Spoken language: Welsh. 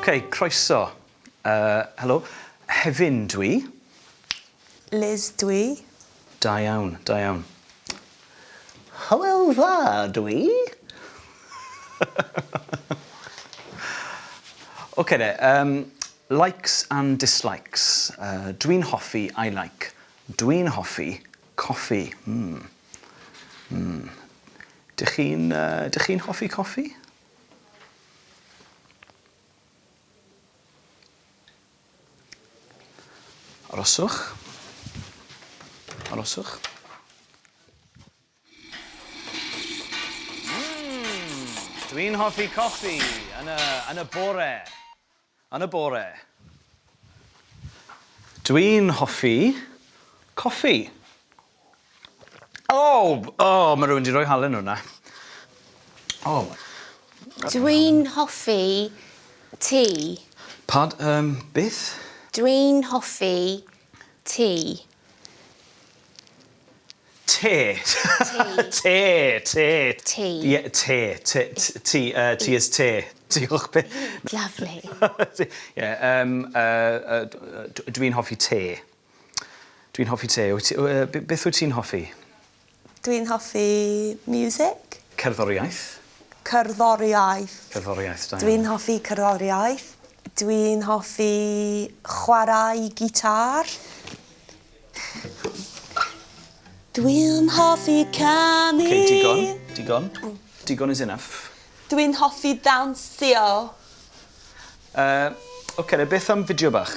Oce, croeso. Uh, helo. Hefin dwi. Liz dwi. Da iawn, da iawn. Hywel dda dwi. Oce de, um, likes and dislikes. Uh, dwi'n hoffi, I like. Dwi'n hoffi coffi. Mm. Mm. Dych chi'n uh, dych chi'n hoffi coffi? Aroswch. Aroswch. Mm, dwi'n hoffi coffi yn y, yn y bore. Yn y bore. Dwi'n hoffi coffi. O! O, mae rhywun 'di rhoi halen hwnna. O. Dwi'n hoffi tŷ. Pad, um, beth? Dwi'n hoffi tŷ. Te. Te. Te, te. Tŷ. Ie, te, te, t, uh, ti is te. Diolch byth. Lovely. Ie, um, uh, uh, dwi'n hoffi te. Dwi'n hoffi te. Wyt ti, yy, beth wyt ti'n hoffi? Dwi'n hoffi music. Cerddoriaeth. Cerddoriaeth. Cerddoriaeth, da iawn. Dwi'n hoffi cerddoriaeth. Dwi'n hoffi chwarae gitâr. Dwi'n hoffi canu. Ok, digon, digon. Digon is enough. Dwi'n hoffi dawnsio. Uh, ok, beth am fideo bach?